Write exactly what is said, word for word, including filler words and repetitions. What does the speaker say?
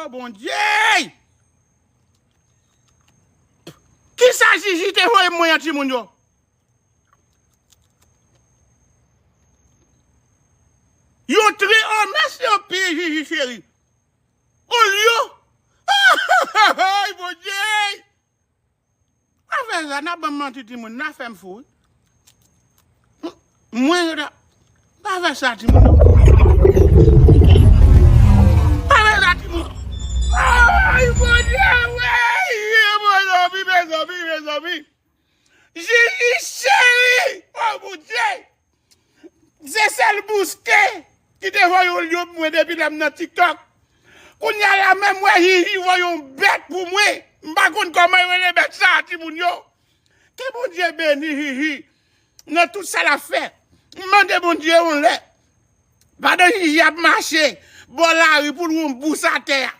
Bondye! Kisa Jiji te voye mwen an timoun yo? Yon tre, oh, mèsi anpil Jiji cheri. Olyo. Ay, Bondye! Pa fè sa, n ap ban m manti timoun, n ap fè m fou wi. Mwen yo ta. Pa fè sa timoun. Pa fè sa timoun. Ay, Bondye, wey! Mezanmi, mezanmi, mezanmi. Jiji cheri! Oh, Bondye! Se sèl bouste ki te voye yon lyon pou mwen depi lè m nan TikTok. Kounye a la menm wè Jiji voye yon bèt pou mwen. M pa konn kòman yo rele bèt sa a timoun yo. Ke Bondye beni Jiji nan tout sa l ap fè. M mande Bondye yon lè. Pandan Jiji ap mache bò lari pou l wè yon bous atè a.